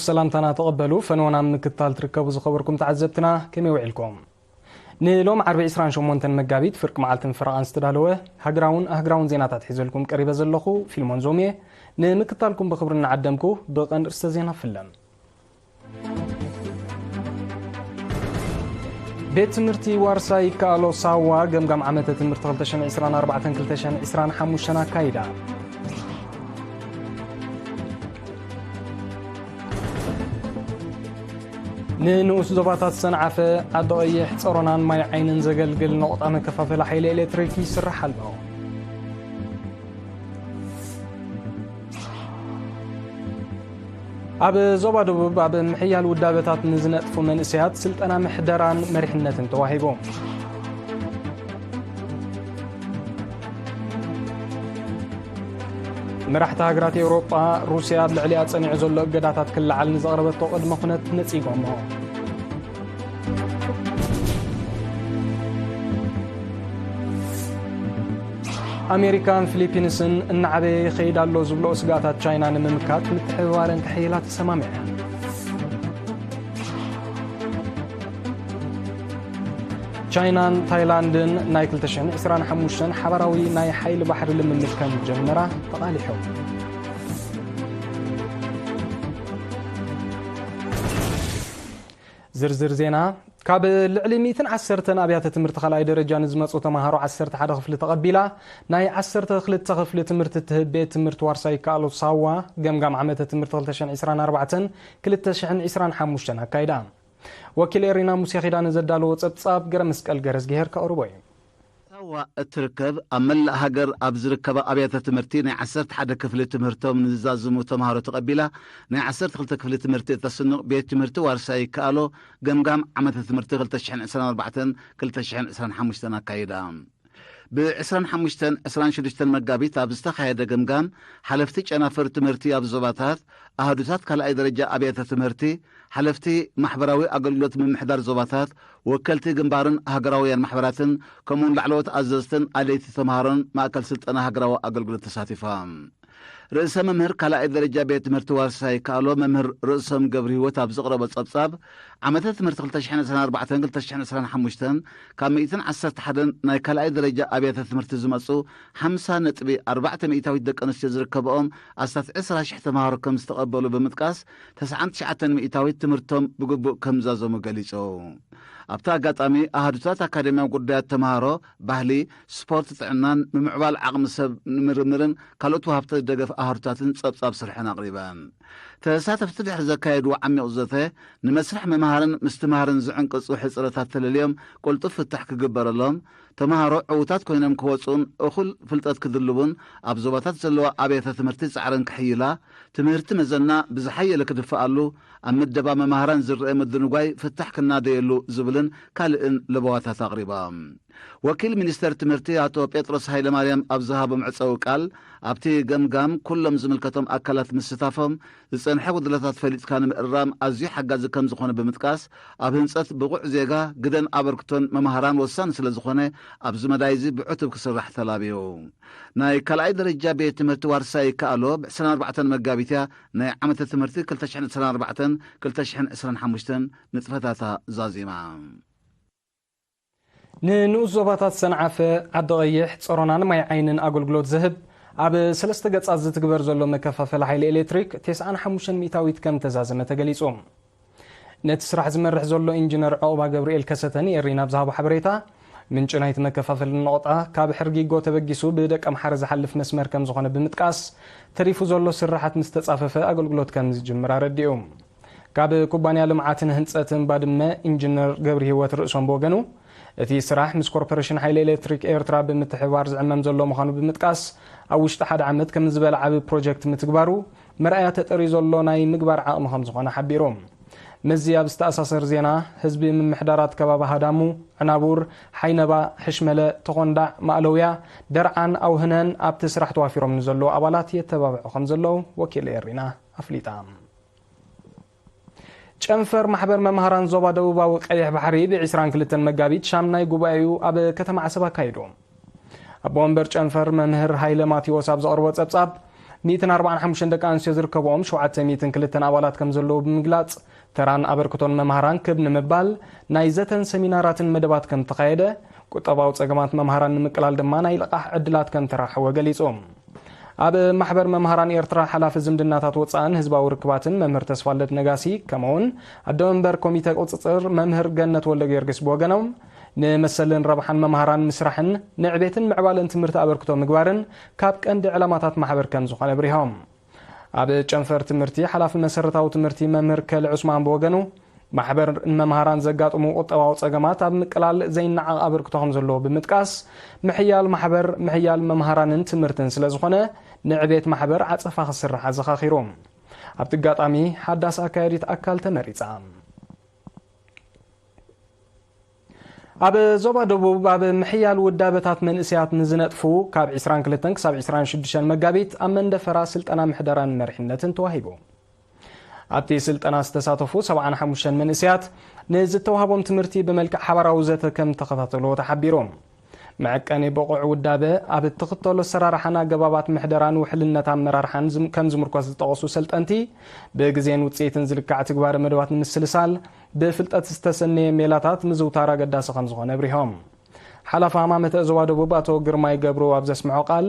ሰላምታና ተቐበሉ። ፈነወና ምክታል ትርከቡ ዝኸበርኩም ተዓዘብትና ከመይ ውዒልኩም? ንሎም ዓርቢ ዕስራን ሸሞንተን መጋቢት ፍርቂ መዓልትን ፈረቓን ዝተዳለወ ሃገራውን ኣህግራውን ዜናታት ሒዘልኩም ቀሪበ ዘለኹ ፊልሞን ዞምየ። ንምክታልኩም ብኽብሪ እናዓደምኩ ብቐን ርእስተ ዜና ፍለም። ቤት ትምህርቲ ዋርሳይ ይከኣሎ ሳዋ ገምጋም ዓመተ ትምህርቲ ክልተ ሽሕን ዕስራን ኣርባዕተን ክልተ ሽሕን ዕስራን ሓሙሽተን ኣካይዳ። ንንኡስ ዞባታት ሰንዓፈ፣ ዓዲ ቐይሕ፣ ጸሮናን ማይ ዓይንን ዘገልግል ነቑጣ መከፋፈሊ ሓይሊ ኤሌክትሪክ ይስራሕ ኣሎ። ኣብ ዞባ ደቡብ ኣብ ምሕያል ውዳበታት ንዝነጥፉ መንእሰያት ስልጠና ምሕደራን መሪሕነትን ተዋሂቡ። መራሕቲ ሃገራት ኤውሮጳ፣ ሩስያ ኣብ ልዕሊኣ ጸኒዑ ዘሎ እገዳታት ክለዓል ንዘቕረበቶ ቅድመ ኩነት ነጺጎሞ። ኣሜሪካን ፊሊፒንስን እናዓበየ ይኸይድ ኣሎ ዝብልኦ ስግኣታት ቻይና ንምምካት ምትሕብባረን ከሕይላ ተሰማሚዐን። ቻይናን ታይላንድን ናይ ክልተ ሽሕን ዕስራን ሓሙሽተን ሓባራዊ ናይ ሓይሊ ባሕሪ ልምምድ ከም ጀመራ ተቓሊሑ። ዝርዝር ዜና። ካብ ልዕሊ ሚእትን ዓሰርተን ኣብያተ ትምህርቲ ካልኣይ ደረጃ ንዝመጹ ተማሃሮ ዓሰርተ ሓደ ክፍሊ ተቐቢላ፣ ናይ ዓሰርተ ክልተ ክፍሊ ትምህርቲ እትህብ ቤት ትምህርቲ ዋርሳይ ይከኣሎ ሳዋ፣ ገምጋም ዓመተ ትምህርቲ ክልተ ሽሕን ዕስራን ኣርባዕተን ክልተ ሽሕን ዕስራን ሓሙሽተን ኣካይዳ። ወኪል ኤሪና ሙሴ ኺዳነ ዘዳለዎ ጸብጻብ ገረ መስቀል ገረዝግሄር ከቕርቦ እዩ። ሳዋ እትርከብ ኣብ መላእ ሃገር ኣብ ዝርከባ ኣብያተ ትምህርቲ ናይ ዓሰርተ ሓደ ክፍሊ ትምህርቶም ንዝዛዝሙ ተምሃሮ ተቐቢላ፣ ናይ ዓሰርተ ክልተ ክፍሊ ትምህርቲ እተስንቕ ቤት ትምህርቲ ዋርሳይ ይከኣሎ፣ ገምጋም ዓመተ ትምህርቲ ክልተ ሽሕን ዕስራን ኣርባዕተን ክልተ ሽሕን ዕስራን ሓሙሽተን ኣካይዳ። ብ ዕስራን ሓሙሽተን ዕስራን ሽዱሽተን መጋቢት ኣብ ዝተኻየደ ገምጋም፣ ሓለፍቲ ጨናፍር ትምህርቲ ኣብ ዞባታት፣ ኣሃዱታት ካልኣይ ደረጃ ኣብያተ ትምህርቲ፣ ሓለፍቲ ማሕበራዊ ኣገልግሎት ምምሕዳር ዞባታት፣ ወከልቲ ግንባርን ሃገራውያን ማሕበራትን፣ ከምኡውን ላዕለዎት ኣዘዝትን ኣለይቲ ተምሃሮን ማእከል ስልጠና ሃገራዊ ኣገልግሎት ተሳቲፎም። ርእሰ መምህር ካልኣይ ደረጃ ቤት ትምህርቲ ዋርሳይ ይከኣሎ መምህር ርእሶም ገብረ ህይወት ኣብ ዘቕረቦ ጸብጻብ፣ ዓመተ ትምህርቲ ክልተ ሽሕን ዕስራን ኣርባዕተን ክልተ ሽሕን ዕስራን ሓሙሽተን ካብ ሚእትን ዓሰርተ ሓደን ናይ ካልኣይ ደረጃ ኣብያተ ትምህርቲ ዝመጹ ሓምሳ ነጥቢ ኣርባዕተ ሚእታዊት ደቂ ኣንስትዮ ዝርከብኦም ኣስታት ዕስራ ሽሕ ተምሃሮ ከም ዝተቐበሉ ብምጥቃስ፣ ተስዓን ትሽዓተን ሚእታዊት ትምህርቶም ብግቡእ ከም ዝዛዘሙ ገሊጹ። ኣብቲ ኣጋጣሚ፣ ኣሃዱታት ኣካደሚያዊ ጉዳያት ተምሃሮ፣ ባህሊ፣ ስፖርት፣ ጥዕናን ምምዕባል ዓቕሚ ሰብ ንምርምርን ካልኦት ወሃብቲ ደገፍ ኣሃዱታትን ጸብጻብ ስርሐን ኣቕሪበን። ተሳተፍቲ ድሕሪ ዘካየድዎ ዓሚቕ ዘተ፣ ንመስርሕ ምምሃርን ምስትምሃርን ዝዕንቅጹ ሕጽረታት ተለልዮም ቅልጡፍ ፍታሕ ክግበረሎም፣ ተምሃሮ ዕዉታት ኮይኖም ክወጹን እኹል ፍልጠት ክድልቡን ኣብ ዞባታት ዘለዋ ኣብያተ ትምህርቲ ጻዕረን ክሕይላ፣ ትምህርቲ መዘና ብዝሓየለ ክድፍኣሉ፣ ኣብ ምደባ መማህራን ዝረአ ምድንጓይ ፍታሕ ክናደየሉ ዝብልን ካልእን ለበዋታት ኣቕሪባ። ወኪል ሚኒስተር ትምህርቲ ኣቶ ጴጥሮስ ሃይለማርያም ኣብ ዝሃቦ መዕጸዊ ቃል፣ ኣብቲ ገምጋም ኩሎም ዝምልከቶም ኣካላት ምስታፎም፣ ዝጸንሐ ጉድለታት ፈሊጥካ ንምእራም ኣዝዩ ሓጋዚ ከም ዝኾነ ብምጥቃስ፣ ኣብ ህንጸት ብቑዕ ዜጋ ግደን ኣበርክቶን መማህራን ወሳኒ ስለ ዝኾነ፣ ኣብዚ መዳይ እዚ ብዕቱብ ክስራሕ ተላብዩ። ናይ ካልኣይ ደረጃ ቤት ትምህርቲ ዋርሳይ ይከኣሎ ብ ዕስራን ኣርባዕተን መጋቢት እያ ናይ ዓመተ ትምህርቲ ክልተ ሽሕን ዕስራን ኣርባዕተን ክልተ ሽሕን ዕስራን ሓሙሽተን ንጥፈታታ ዛዚማ። ንንኡስ ዞባታት ሰንዓፈ፣ ዓዲ ቐይሕ፣ ጸሮናን ማይ ዓይንን ኣገልግሎት ዝህብ ኣብ ሰለስተ ገጻት ዝትግበር ዘሎ መከፋፈሊ ሓይሊ ኤሌክትሪክ ተስዓን ሓሙሽተን ሚእታዊት ከም ተዛዘመ ተገሊጹ። ነቲ ስራሕ ዝመርሕ ዘሎ ኢንጂነር ዑቕባ ገብርኤል ከሰተ ንኤሪና ኣብ ዝሃቦ ሓበሬታ፣ ምንጪ ናይቲ መከፋፈሊ ነቑጣ ካብ ሕርጊጎ ተበጊሱ ብደቀምሓረ ዝሓልፍ መስመር ከም ዝኾነ ብምጥቃስ፣ ተሪፉ ዘሎ ስርሓት ምስ ተጻፈፈ ኣገልግሎት ከም ዝጅምር ኣረዲኡ። ካብ ኩባንያ ልምዓትን ህንጸትን ባድመ ኢንጂነር ገብረሂወት ርእሶም ብወገኑ፣ እቲ ስራሕ ምስ ኮርፖሬሽን ሓይሊ ኤሌክትሪክ ኤርትራ ብምትሕብባር ዝዕመም ዘሎ ምዃኑ ብምጥቃስ፣ ኣብ ውሽጢ ሓደ ዓመት ከም ዝበለ ዓቢ ፕሮጀክት ምትግባሩ መርኣያ ተጠርዩ ዘሎ ናይ ምግባር ዓቕሚ ከም ዝኾነ ሓቢሩ። ምስዚ ኣብ ዝተኣሳሰር ዜና፣ ህዝቢ ምምሕዳራት ከባቢ ሃዳሙ፣ ዕናቡር፣ ሓይነባ፣ ሕሽመለ፣ ተኾንዳዕ፣ ማእለውያ፣ ደርዓን ኣውህነን ኣብቲ ስራሕ ተዋፊሮም ንዘለዉ ኣባላት የተባብዑ ከም ዘለዉ ወኪል ኤሪና ኣፍሊጣ። ጨንፈር ማሕበር መምሃራን ዞባ ደቡባዊ ቀይሕ ባሕሪ ብ ዕስራን ክልተን መጋቢት ሻምናይ ጉባኤኡ ኣብ ከተማ ዓሰብ ኣካይዱ። ኣቦ ወንበር ጨንፈር መምህር ሃይለ ማቴዎስ ኣብ ዘቕርቦ ጸብጻብ፣ ሚእትን ኣርባዓን ሓሙሽተን ደቂ ኣንስትዮ ዝርከብኦም ሸውዓተ ሚእትን ክልተን ኣባላት ከም ዘለዉ ብምግላጽ፣ ተራን ኣበርክቶን መምሃራን ክብ ንምባል ናይ ዘተን ሰሚናራትን መደባት ከም ተኻየደ፣ ቁጠባዊ ጸገማት መምሃራን ንምቅላል ድማ ናይ ልቓሕ ዕድላት ከም ተራኸወ ገሊጹ። ኣብ ማሕበር መምሃራን ኤርትራ ሓላፊ ዝምድናታት ወጻእን ህዝባዊ ርክባትን መምህር ተስፋልደት ነጋሲ፣ ከምኡውን ኣደ መንበር ኮሚተ ቁጽጽር መምህር ገነት ወልደ ጊዮርጊስ ብወገኖም፣ ንመሰልን ረብሓን መምሃራን ምስራሕን ንዕቤትን ምዕባለን ትምህርቲ ኣበርክቶ ምግባርን ካብ ቀንዲ ዕላማታት ማሕበር ከም ዝኾነ ኣብሪሆም። ኣብ ጨንፈር ትምህርቲ ሓላፊ መሰረታዊ ትምህርቲ መምህር ከል ዑስማን ብወገኑ፣ ማሕበር ንመምሃራን ዘጋጥሙ ቁጠባዊ ጸገማት ኣብ ምቅላል ዘይነዓቕ ኣበርክቶ ከም ዘለዎ ብምጥቃስ፣ ምሕያል ማሕበር ምሕያል መምሃራንን ትምህርትን ስለ ዝኾነ፣ ንዕቤት ማሕበር ዓጸፋ ክስራሕ ኣዘኻኺሩ። ኣብቲ ኣጋጣሚ ሓዳስ ኣካያዲት ኣካል ተመሪጻ። ኣብ ዞባ ደቡብ ኣብ ምሕያል ውዳበታት መንእሰያት ንዝነጥፉ ካብ ዕስራን ክልተን ክሳብ ዕስራን ሽዱሽተን መጋቢት ኣብ መንደፈራ ስልጠና ምሕደራን መሪሕነትን ተዋሂቡ። ኣብቲ ስልጠና ዝተሳተፉ ሰብዓን ሓሙሽተን መንእሰያት ንዝተዋህቦም ትምህርቲ ብመልክዕ ሓባራዊ ዘተ ከም ተኸታተልዎ ተሓቢሩ። መዐቀኒ ብቑዕ ውዳበ ኣብ እትኽተሎ ኣሰራርሓን ኣገባባት ምሕደራን ውሕልነት ኣመራርሓን ዝም-፣ ከም ዝምርኮስ ዝጠቐሱ ሰልጠንቲ፣ ብግዜን ውጽኢትን ዝልካዕ ትግባረ መደባት ንምስልሳል፣ ብፍልጠት ዝተሰነየ ሜላታት ምዝውታር ኣገዳሲ ከም ዝኾነ ኣብሪሆም። ሓላፊ ሃማመተ ዞባ ደቡብ ኣቶ ግርማይ ገብሩ ኣብ ዘስምዖ ቃል፣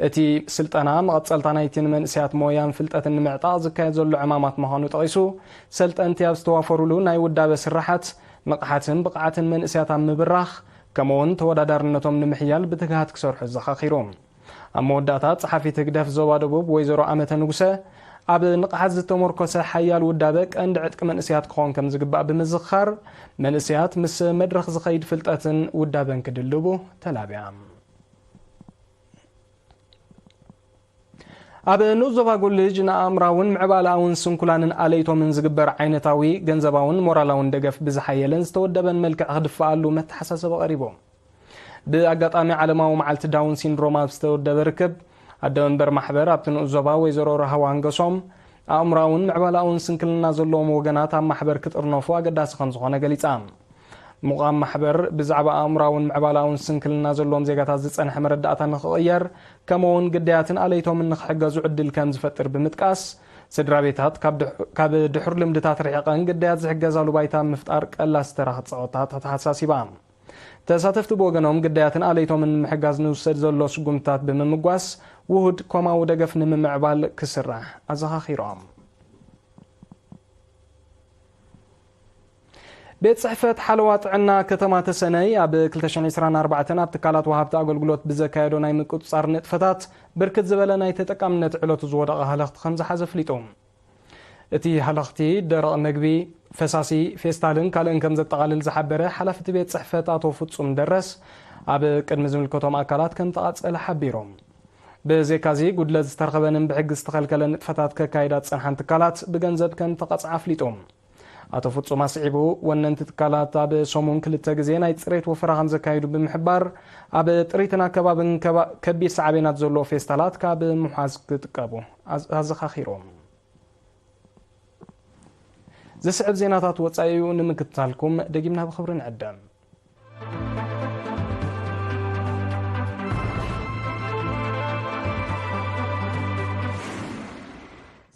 እቲ ስልጠና መቐጸልታ ናይቲ ንመንእሰያት ሞያን ፍልጠትን ንምዕጣቕ ዝካየድ ዘሎ ዕማማት ምዃኑ ጠቒሱ፣ ሰልጠንቲ ኣብ ዝተዋፈሩሉ ናይ ውዳበ ስራሓት፣ ንቕሓትን ብቕዓትን መንእሰያት ኣብ ምብራኽ፣ ከምኡውን ተወዳዳርነቶም ንምሕያል ብትግሃት ክሰርሑ ኣዘኻኺሩ። ኣብ መወዳእታ፣ ጸሓፊት ህግደፍ ዞባ ደቡብ ወይዘሮ ኣመተ ንጉሰ፣ ኣብ ንቕሓት ዝተመርኮሰ ሓያል ውዳበ ቀንዲ ዕጥቂ መንእሰያት ክኾን ከም ዝግባእ ብምዝኽኻር፣ መንእሰያት ምስ መድረኽ ዝኸይድ ፍልጠትን ውዳበን ክድልቡ ተላብያ። ኣብ ንኡስ ዞባ ጉልጅ ንኣእምራውን ምዕባለኣውን ስንኩላንን ኣለይቶምን ዝግበር ዓይነታዊ፣ ገንዘባውን ሞራላውን ደገፍ ብዝሓየለን ዝተወደበን መልክዕ ክድፍኣሉ መተሓሳሰቢ ቀሪቡ። ብኣጋጣሚ ዓለማዊ መዓልቲ ዳውን ሲንድሮም ኣብ ዝተወደበ ርክብ፣ ኣደ መንበር ማሕበር ኣብቲ ንኡስ ዞባ ወይዘሮ ረሃዋ ኣንገሶም፣ ኣእምራውን ምዕባለኣውን ስንክልና ዘለዎም ወገናት ኣብ ማሕበር ክጥርነፉ ኣገዳሲ ከም ዝኾነ ገሊጻ። ምቋም ማሕበር ብዛዕባ ኣእምራውን ምዕባለኣውን ስንክልና ዘለዎም ዜጋታት ዝጸንሐ መረዳእታ ንኽቕየር፣ ከምኡውን ግዳያትን ኣለይቶምን ንኽሕገዙ ዕድል ከም ዝፈጥር ብምጥቃስ፣ ስድራ ቤታት ካብ ድሕ-፣ ካብ ድሑር ልምድታት ርሒቐን ግዳያት ዝሕገዛሉ ባይታ ምፍጣር ቀላሲ ተራ ክጻወታ ተተሓሳሲባ። ተሳተፍቲ ብወገኖም፣ ግዳያትን ኣለይቶምን ንምሕጋዝ ንውሰድ ዘሎ ስጉምትታት ብምምጓስ፣ ውሁድ ኮማዊ ደገፍ ንምምዕባል ክስራሕ ኣዘኻኺሮም። ቤት ጽሕፈት ሓለዋ ጥዕና ከተማ ተሰነይ ኣብ ክልተ ሽሕን ዕስራን ኣርባዕተን ኣብ ትካላት ወሃብቲ ኣገልግሎት ብዘካየዶ ናይ ምቁጽጻር ንጥፈታት፣ ብርክት ዝበለ ናይ ተጠቃምነት ዕለቱ ዝወደቐ ሃለኽቲ ከም ዝሓዘ ኣፍሊጡ። እቲ ሃለኽቲ ደረቕ መግቢ፣ ፈሳሲ፣ ፌስታልን ካልእን ከም ዘጠቓልል ዝሓበረ ሓላፊ እቲ ቤት ጽሕፈት ኣቶ ፍጹም ደረስ፣ ኣብ ቅድሚ ዝምልከቶም ኣካላት ከም ተቓጸለ ሓቢሩ። ብዘይካዚ፣ ጉድለት ዝተረኸበንን ብሕጊ ዝተኸልከለ ንጥፈታት ከካይዳ ዝጸንሓን ትካላት ብገንዘብ ከም ተቐጽዓ ኣፍሊጡ። ኣቶ ፍጹም ኣስዒቡ፣ ወነንቲ ትካላት ኣብ ሰሙን ክልተ ግዜ ናይ ጽሬት ወፈራ ከም ዘካይዱ ብምሕባር፣ ኣብ ጥሪትን ኣከባብን ከባ-፣ ከቢድ ሳዕቤናት ዘለዎ ፌስታላት ካብ ምሓዝ ክጥቀቡ ኣዝ-፣ ኣዘኻኺሩ። ዝስዕብ ዜናታት ወጻኢ እዩ፣ ንምክትታልኩም ደጊምና ብኽብሪ ንዕደም።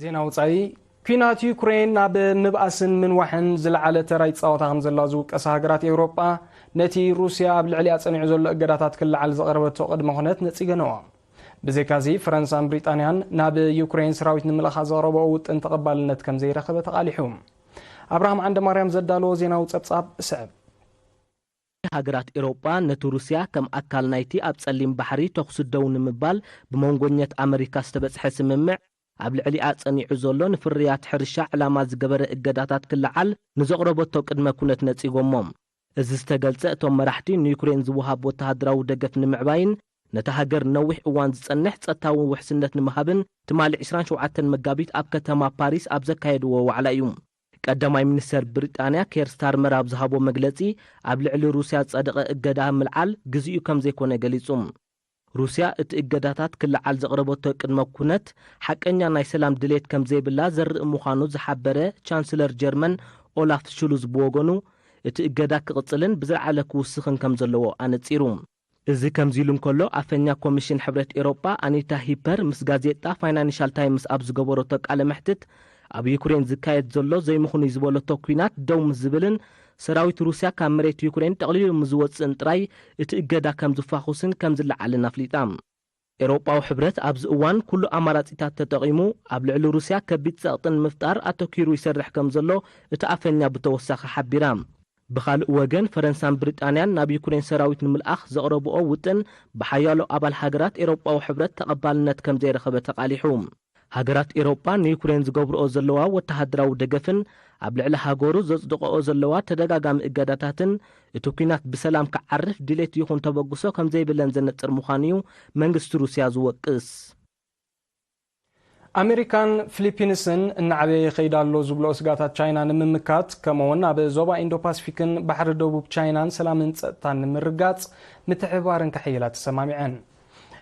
ዜና ወጻኢ። ኲናት ዩክሬን ናብ ምብኣስን ምንዋሕን ዝለዓለ ተራ ይጻወታ ከም ዘለዋ ዝውቀሳ ሃገራት ኤውሮጳ፣ ነቲ ሩስያ ኣብ ልዕሊኣ ጸኒዑ ዘሎ እገዳታት ክለዓል ዘቕረበቶ ቅድመ ኩነት ነጺገንኦ። ብዘይካዚ፣ ፈረንሳን ብሪጣንያን ናብ ዩክሬን ሰራዊት ንምልኣኻ ዘቕረብኦ ውጥን ተቐባልነት ከም ዘይረኸበ ተቓሊሑ። ኣብርሃም ዓንደማርያም ዘዳለዎ ዜናዊ ጸብጻብ ስዕብ። ሃገራት ኤውሮጳ ነቲ ሩስያ ከም ኣካል ናይቲ ኣብ ጸሊም ባሕሪ ተኹሲ ደው ንምባል ብመንጎኛት ኣመሪካ ዝተበጽሐ ስምምዕ፣ ኣብ ልዕሊኣ ጸኒዑ ዘሎ ንፍርያት ሕርሻ ዕላማ ዝገበረ እገዳታት ክለዓል ንዘቕረበቶ ቅድመ ኩነት ነጺጎሞ። እዚ ዝተገልጸ፣ እቶም መራሕቲ ንዩክሬን ዝወሃብ ወተሃደራዊ ደገፍ ንምዕባይን ነታ ሃገር ነዊሕ እዋን ዝጸንሕ ጸጥታዊ ውሕስነት ንምሃብን ትማሊ ዕስራን ሸውዓተን መጋቢት ኣብ ከተማ ፓሪስ ኣብ ዘካየድዎ ዋዕላ እዩ። ቀዳማይ ሚኒስተር ብሪጣንያ ኬር ስታርመር ኣብ ዝሃቦ መግለጺ፣ ኣብ ልዕሊ ሩስያ ዝጸደቐ እገዳ ምልዓል ግዜኡ ከም ዘይኮነ ገሊጹ። ሩስያ እቲ እገዳታት ክለዓል ዘቕረበቶ ቅድመ ኩነት ሓቀኛ ናይ ሰላም ድሌት ከም ዘይብላ ዘርኢ ምዃኑ ዝሓበረ ቻንስለር ጀርመን ኦላፍ ሹሉዝ ብወገኑ፣ እቲ እገዳ ክቕጽልን ብዝለዓለ ክውስኽን ከም ዘለዎ ኣነጺሩ። እዚ ከምዚ ኢሉ እንከሎ፣ ኣፈኛ ኮሚሽን ሕብረት ኤሮጳ ኣኒታ ሂፐር ምስ ጋዜጣ ፋይናንሻል ታይምስ ኣብ ዝገበረቶ ቃለ መሕትት፣ ኣብ ዩክሬን ዝካየድ ዘሎ ዘይምኽኑይ ዝበለቶ ኲናት ደው ምስ ዝብልን ሰራዊት ሩስያ ካብ መሬት ዩክሬን ጠቕሊሉ ምስ ዝወጽእን ጥራይ እቲ እገዳ ከም ዝፋኹስን ከም ዝለዓልን ኣፍሊጣ። ኤውሮጳዊ ሕብረት ኣብዚ እዋን ኩሉ ኣማራጺታት ተጠቒሙ ኣብ ልዕሊ ሩስያ ከቢድ ጸቕጢ ንምፍጣር ኣተኲሩ ይሰርሕ ከም ዘሎ እቲ ኣፈኛ ብተወሳኺ ሓቢራ። ብኻልእ ወገን፣ ፈረንሳን ብሪጣንያን ናብ ዩክሬን ሰራዊት ንምልኣኽ ዘቕረብኦ ውጥን ብሓያሎ ኣባል ሃገራት ኤውሮጳዊ ሕብረት ተቐባልነት ከም ዘይረኸበ ተቓሊሑ። ሃገራት ኤውሮጳ ንዩክሬን ዝገብርኦ ዘለዋ ወተሃደራዊ ደገፍን ኣብ ልዕሊ ሃገሩ ዘጽድቕኦ ዘለዋ ተደጋጋሚ እገዳታትን እቲ ኲናት ብሰላም ክዓርፍ ድሌት ይኹን ተበግሶ ከም ዘይብለን ዘነጽር ምዃኑ እዩ መንግስቲ ሩስያ ዝወቅስ። ኣሜሪካን ፊሊፒንስን እናዓበየ ይኸይድ ኣሎ ዝብልኦ ስጋታት ቻይና ንምምካት፣ ከምኡውን ኣብ ዞባ ኢንዶ ፓሲፊክን ባሕሪ ደቡብ ቻይናን ሰላምን ጸጥታን ንምርጋጽ ምትሕብባረን ከሐይላ ተሰማሚዐን።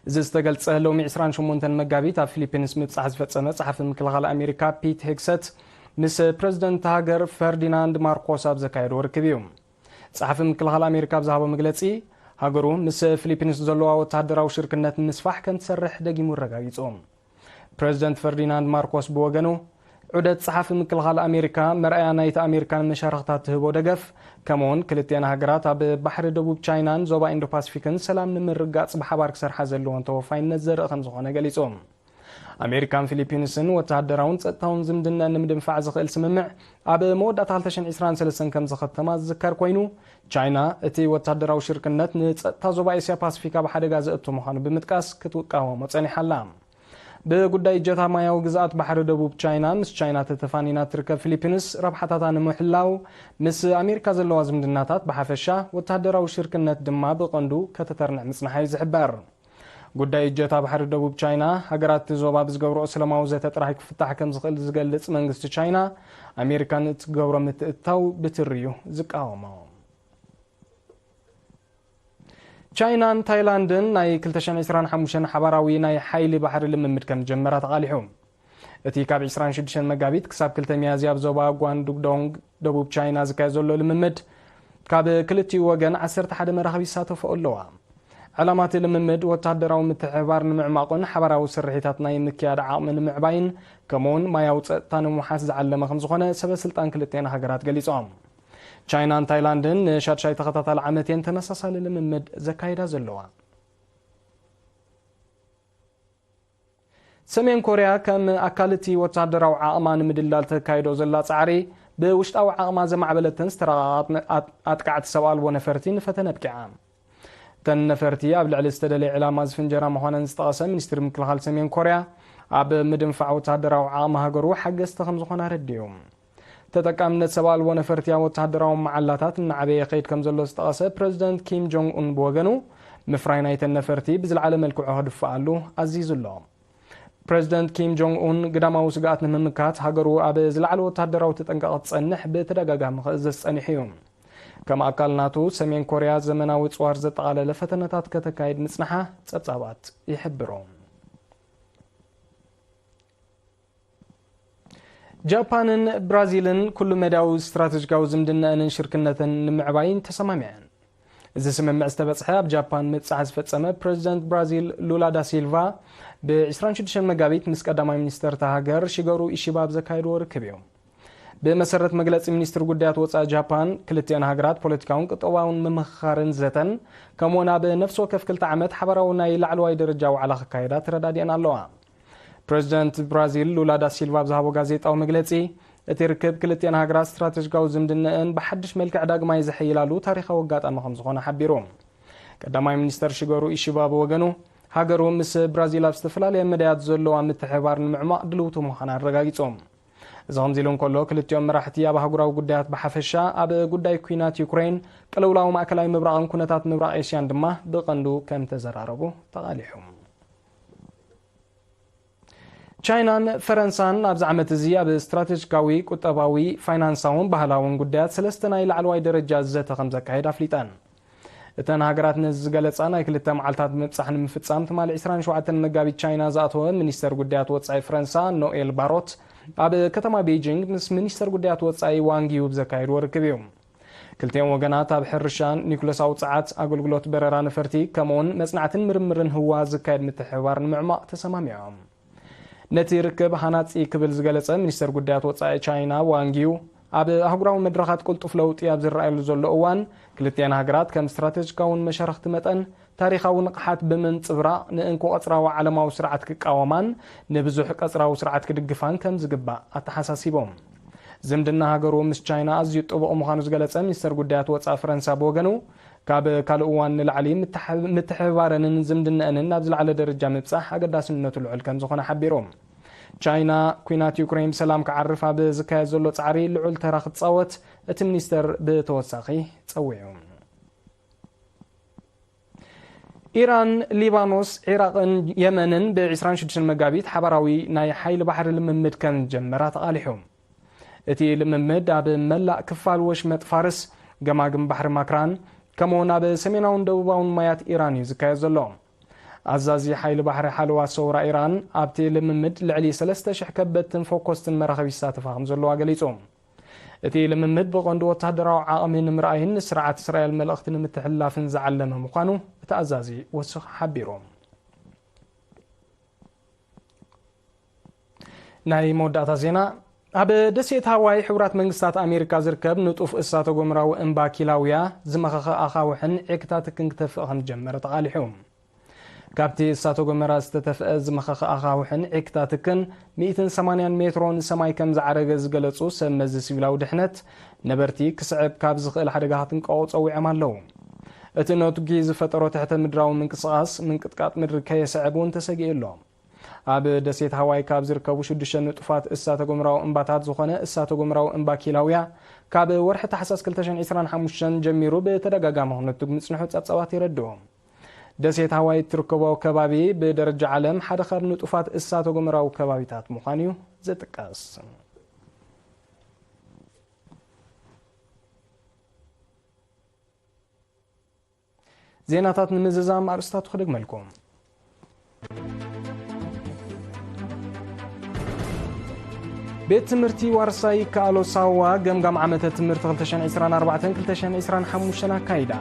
እዚ ዝተገልጸ ሎሚ ዕስራን ሸሞንተን መጋቢት ኣብ ፊሊፒንስ ምብጻሕ ዝፈጸመ ጸሓፊ ምክልኻል ኣሜሪካ ፒት ሄግሰት ምስ ፕረዚደንት ሃገር ፈርዲናንድ ማርኮስ ኣብ ዘካየድዎ ርክብ እዩ። ጸሓፊ ምክልኻል ኣሜሪካ ኣብ ዝሃቦ መግለጺ፣ ሃገሩ ምስ ፊሊፒንስ ዘለዋ ወተሃደራዊ ሽርክነት ንምስፋሕ ከም ትሰርሕ ደጊሙ ኣረጋጊጹ። ፕረዚደንት ፈርዲናንድ ማርኮስ ብወገኑ፣ ዑደት ጸሓፊ ምክልኻል ኣሜሪካ መርኣያ ናይቲ ኣሜሪካ ንመሻርኽታ ትህቦ ደገፍ፣ ከምኡውን ክልቲኣን ሃገራት ኣብ ባሕሪ ደቡብ ቻይናን ዞባ ኢንዶ ፓሲፊክን ሰላም ንምርጋጽ ብሓባር ክሰርሓ ዘለወን ተወፋይነት ዘርኢ ከም ዝኾነ ገሊጹ። ኣሜሪካን ፊሊፒንስን ወተሃደራውን ጸጥታውን ዝምድና ንምድንፋዕ ዝኽእል ስምምዕ ኣብ መወዳእታ ክልተ ሽሕን ዕስራን ሰለስተን ከም ዝኸተማ ዝዝከር ኮይኑ፣ ቻይና እቲ ወተሃደራዊ ሽርክነት ንጸጥታ ዞባ ኤስያ ፓሲፊክ ኣብ ሓደጋ ዘእቱ ምዃኑ ብምጥቃስ ክትቃወሞ ጸኒሓ ኣላ። ብጉዳይ እጀታ ማያዊ ግዝኣት ባሕሪ ደቡብ ቻይና ምስ ቻይና ተተፋኒና ትርከብ ፊሊፒንስ፣ ረብሓታታ ንምሕላው ምስ ኣሜሪካ ዘለዋ ዝምድናታት ብሓፈሻ፣ ወተሃደራዊ ሽርክነት ድማ ብቐንዱ ከተተርንዕ ምጽንሓ እዩ ዝሕበር። ጉዳይ እጀታ ባሕሪ ደቡብ ቻይና፣ ሃገራት እቲ ዞባ ብዝገብርኦ ሰላማዊ ዘተ ጥራሕ ክፍታሕ ከም ዝኽእል ዝገልጽ መንግስቲ ቻይና፣ ኣሜሪካ ንእትገብሮ ምትእትታው ብትሪ እዩ ዝቃወሞ። ቻይናን ታይላንድን ናይ ክልተ ሽሕን ዕስራን ሓሙሽተን ሓባራዊ ናይ ሓይሊ ባሕሪ ልምምድ ከም ዝጀመራ ተቓሊሑ። እቲ ካብ ዕስራን ሽዱሽተን መጋቢት ክሳብ ክልተ ሚያዝያ ኣብ ዞባ ጓንዱዶንግ ደቡብ ቻይና ዝካየድ ዘሎ ልምምድ፣ ካብ ክልቲኡ ወገን ዓሰርተ ሓደ መራኽብ ይሳተፎ ኣለዋ። ዕላማ እቲ ልምምድ ወታደራዊ ምትሕብባር ንምዕማቑን ሓባራዊ ስርሒታት ናይ ምክያድ ዓቕሚ ንምዕባይን፣ ከምኡውን ማያዊ ጸጥታ ንምውሓስ ዝዓለመ ከም ዝኾነ ሰበ ስልጣን ክልቲኣን ሃገራት ገሊጾም። ቻይናን ታይላንድን ንሻድሻይ ተኸታታሊ ዓመት እየን ተመሳሳሊ ልምምድ ዘካይዳ ዘለዋ። ሰሜን ኮርያ ከም ኣካል እቲ ወታደራዊ ዓቕማ ንምድላል ተካይዶ ዘላ ጻዕሪ፣ ብውሽጣዊ ዓቕማ ዘማዕበለትን ዝተረቓቓት ኣት-፣ ኣጥቃዕቲ ሰብ ኣልቦ ነፈርቲ ንፈተነ ኣብቂዓ። እተን ነፈርቲ ኣብ ልዕሊ ዝተደለየ ዕላማ ዝፍንጀራ ምዃነን ዝጠቐሰ ሚኒስትሪ ምክልኻል ሰሜን ኮርያ፣ ኣብ ምድንፋዕ ወታደራዊ ዓቕሚ ሃገሩ ሓገዝቲ ከም ዝኾና ኣረዲኡ። ተጠቃምነት ሰብ ኣልቦ ነፈርቲ ኣብ ወተሃደራዊ መዓላታት እናዓበየ ይኸይድ ከም ዘሎ ዝጠቐሰ ፕረዚደንት ኪም ጆንግ ኡን ብወገኑ፣ ምፍራይ ናይተን ነፈርቲ ብዝለዓለ መልክዑ ከድፍኣሉ ኣዚዙ ኣሎ። ፕረዚደንት ኪም ጆንግ ኡን ግዳማዊ ስግኣት ንምምካት ሃገሩ ኣብ ዝለዓለ ወተሃደራዊ ተጠንቀቕ ክትጸንሕ ብተደጋጋሚ ክእዘዝ ጸኒሑ እዩ። ከም ኣካል ናቱ፣ ሰሜን ኮርያ ዘመናዊ ጽዋር ዘጠቓለለ ፈተነታት ከተካይድ ምጽንሓ ጸብጻባት ይሕብሩ። ጃፓንን ብራዚልን ኩሉ መዳያዊ ስትራተጂካዊ ዝምድናኣንን ሽርክነተን ንምዕባይን ተሰማሚዐን። እዚ ስምምዕ ዝተበጽሐ ኣብ ጃፓን ምብጻሕ ዝፈጸመ ፕረዚደንት ብራዚል ሉላ ዳ ሲልቫ ብ ዕስራን ሽዱሽተን መጋቢት ምስ ቀዳማይ ሚኒስተር እታ ሃገር ሽገሩ ኢሺባ ኣብ ዘካየድዎ ርክብ እዩ። ብመሰረት መግለጺ ሚኒስትሪ ጉዳያት ወጻኢ ጃፓን፣ ክልቲኣን ሃገራት ፖለቲካውን ቁጠባውን ምምኽኻርን ዘተን፣ ከምኡውን ኣብ ነፍሲ ወከፍ ክልተ ዓመት ሓባራዊ ናይ ላዕለዋይ ደረጃ ዋዕላ ክካየዳ ተረዳዲአን ኣለዋ። ፕረዚደንት ብራዚል ሉላ ዳ ሲልቫ ኣብ ዝሃቦ ጋዜጣዊ መግለጺ፣ እቲ ርክብ ክልቲኣን ሃገራት ስትራተጂካዊ ዝምድናኣን ብሓድሽ መልክዕ ዳግማይ ዘሐይላሉ ታሪኻዊ ኣጋጣሚ ከም ዝኾነ ሓቢሩ። ቀዳማይ ሚኒስተር ሽገሩ ኢሺባ ብወገኑ፣ ሃገሩ ምስ ብራዚል ኣብ ዝተፈላለየ መዳያት ዘለዋ ምትሕብባር ንምዕማቕ ድልውቲ ምዃና ኣረጋጊጹ። እዚ ከምዚ ኢሉ እንከሎ፣ ክልቲኦም መራሕቲ ኣብ ኣህጉራዊ ጉዳያት ብሓፈሻ፣ ኣብ ጉዳይ ኲናት ዩክሬን፣ ቅልውላው ማእከላይ ምብራቕን ኩነታት ምብራቕ ኤስያን ድማ ብቐንዱ ከም ተዘራረቡ ተቓሊሑ። ቻይናን ፈረንሳን ኣብዚ ዓመት እዚ ኣብ ስትራተጂካዊ፣ ቁጠባዊ፣ ፋይናንሳውን ባህላውን ጉዳያት ሰለስተ ናይ ላዕለዋይ ደረጃ ዘተ ከም ዘካየዳ ኣፍሊጠን። እተን ሃገራት ነዚ ዝገለጻ ናይ ክልተ መዓልታት ምብጻሕ ንምፍጻም፣ ትማሊ ዕስራን ሸውዓተን መጋቢት ቻይና ዝኣተወ ሚኒስተር ጉዳያት ወጻኢ ፈረንሳ ኖኤል ባሮት ኣብ ከተማ ቤጂንግ ምስ ሚኒስተር ጉዳያት ወጻኢ ዋንግ ዩ ብዘካየድዎ ርክብ እዩ። ክልቲኦም ወገናት ኣብ ሕርሻን ኒኩለሳዊ ጸዓት፣ ኣገልግሎት በረራ ነፈርቲ፣ ከምኡውን መጽናዕትን ምርምርን ህዋ ዝካየድ ምትሕብባር ንምዕማቕ ተሰማሚዖም። ነቲ ርክብ ሃናጺ ክብል ዝገለጸ ሚኒስተር ጉዳያት ወጻኢ ቻይና ዋንጊው፣ ኣብ ኣህጉራዊ መድረኻት ቅልጡፍ ለውጢ ኣብ ዝረኣየሉ ዘሎ እዋን፣ ክልቲኣን ሃገራት ከም ስትራቴጂካውን መሻርኽቲ መጠን፣ ታሪኻዊ ንቕሓት ብምንጽብራቕ፣ ንእንኮ ቀጽራዊ ዓለማዊ ስርዓት ክቃወማን ንብዙሕ ቀጽራዊ ስርዓት ክድግፋን ከም ዝግባእ ኣተሓሳሲቦም። ዝምድና ሃገሩ ምስ ቻይና ኣዝዩ ጥቡቕ ምዃኑ ዝገለጸ ሚኒስተር ጉዳያት ወጻኢ ፈረንሳ ብወገኑ፣ ካብ ካልእ እዋን ንላዕሊ ምትሕ-፣ ምትሕብባረንን ዝምድናኣንን ናብ ዝለዓለ ደረጃ ምብጻሕ ኣገዳስነቱ ልዑል ከም ዝኾነ ሓቢሩ። ቻይና፣ ኲናት ዩክሬን ብሰላም ክዓርፍ ኣብ ዝካየድ ዘሎ ጻዕሪ ልዑል ተራ ክትጻወት እቲ ሚኒስተር ብተወሳኺ ጸዊዑ። ኢራን፣ ሊባኖስ፣ ዒራቕን የመንን ብ ዕስራን ሽዱሽተን መጋቢት ሓባራዊ ናይ ሓይሊ ባሕሪ ልምምድ ከም ዝጀመራ ተቓሊሑ። እቲ ልምምድ ኣብ መላእ ክፋል ወሽመጥ ፋርስ፣ ገማግም ባሕሪ ማክራን፣ ከምኡውን ኣብ ሰሜናውን ደቡባውን ማያት ኢራን እዩ ዝካየድ ዘሎ። ኣዛዚ ሓይሊ ባሕሪ ሓለዋ ሰውራ ኢራን ኣብቲ ልምምድ ልዕሊ ሰለስተ ሽሕ ከበድትን ፈኮስትን መራኽብ ይሳተፋ ከም ዘለዋ ገሊጹ። እቲ ልምምድ ብቐንዱ ወተሃደራዊ ዓቕሚ ንምርኣይን ንስርዓት እስራኤል መልእኽቲ ንምትሕልላፍን ዝዓለመ ምዃኑ እቲ ኣዛዚ ወሲኹ ሓቢሩ። ናይ መወዳእታ ዜና። ኣብ ደሴት ሃዋይ ሕቡራት መንግስታት ኣሜሪካ ዝርከብ ንጡፍ እሳተ ጎመራዊ እምባ ኪላውያ ዝመኸኸ ኣኻውሕን ዒክታትክን ክተፍእ ከም ዝጀመረ ተቓሊሑ። ካብቲ እሳተ ጎመራ ዝተተፍአ ዝመኸኸ ኣኻውሕን ዒክታትክን ሚእትን ሰማንያን ሜትሮ ንሰማይ ከም ዝዓረገ ዝገለጹ ሰብ መዚ ሲቪላዊ ድሕነት፣ ነበርቲ ክስዕብ ካብ ዝኽእል ሓደጋ ከጥንቀቑ ጸዊዖም ኣለዉ። እቲ ነቱጊ ዝፈጠሮ ትሕተ ምድራዊ ምንቅስቓስ፣ ምንቅጥቃጥ ምድሪ ከየስዕብ እውን ተሰጊኡ ኣሎ። ኣብ ደሴት ሃዋይ ካብ ዝርከቡ ሽዱሽተ ንጡፋት እሳተ ጎመራዊ እምባታት ዝኾነ እሳተ ጎመራዊ እምባ ኪላውያ፣ ካብ ወርሒ ታሕሳስ ክልተ ሽሕን ዕስራን ሓሙሽተን ጀሚሩ ብተደጋጋሚ ክነቱግ ምጽንሑ ጸብጻባት የረድኡ። ደሴት ሃዋይ እትርከቦ ከባቢ ብደረጃ ዓለም ሓደ ካብ ንጡፋት እሳተ ጎመራዊ ከባቢታት ምዃኑ እዩ ዝጥቀስ። ዜናታት ንምዝዛም ኣርእስታቱ ክደግመልኩም። ቤት ትምህርቲ ዋርሳይ ይከኣሎ ሳዋ ገምጋም ዓመተ ትምህርቲ ክልተ ሽሕን ዕስራን ኣርባዕተን ክልተ ሽሕን ዕስራን ሓሙሽተን ኣካይዳ።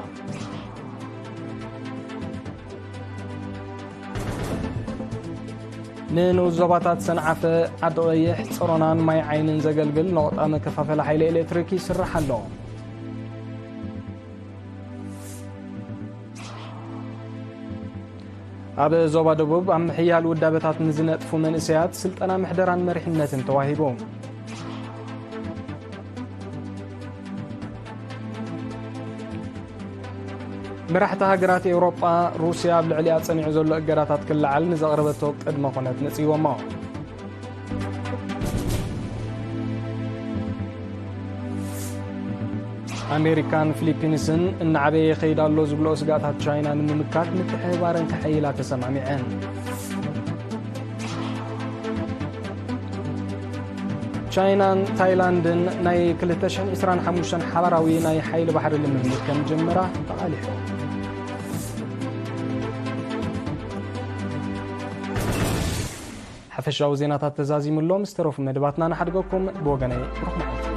ንንኡስ ዞባታት ሰንዓፈ፣ ዓዲ ቐይሕ፣ ጸሮናን ማይ ዓይንን ዘገልግል ነቑጣ መከፋፈሊ ሓይሊ ኤሌክትሪክ ይስራሕ ኣሎ። ኣብ ዞባ ደቡብ ኣብ ምሕያል ውዳበታት ንዝነጥፉ መንእሰያት ስልጠና ምሕደራን መሪሕነትን ተዋሂቡ። መራሕቲ ሃገራት ኤውሮጳ፣ ሩስያ ኣብ ልዕሊኣ ጸኒዑ ዘሎ እገዳታት ክለዓል ንዘቕረበቶ ቅድመ ኩነት ነጽይዎሞ። ኣሜሪካን ፊሊፒንስን እናዓበየ ይኸይድ ኣሎ ዝብልኦ ስጋታት ቻይና ንምምካት ምትሕብባረን ከሐይላ ተሰማሚዐን። ቻይናን ታይላንድን ናይ ክልተ ሽሕን ዕስራን ሓሙሽተን ሓባራዊ ናይ ሓይሊ ባሕሪ ልምምድ ከም ጀመራ ተቓሊሑ። ሓፈሻዊ ዜናታት ተዛዚሙ ኣሎ። ምስ ተረፉ መደባትና ንሓድገኩም። ብወገነይ ብሩኽ መዓልቲ።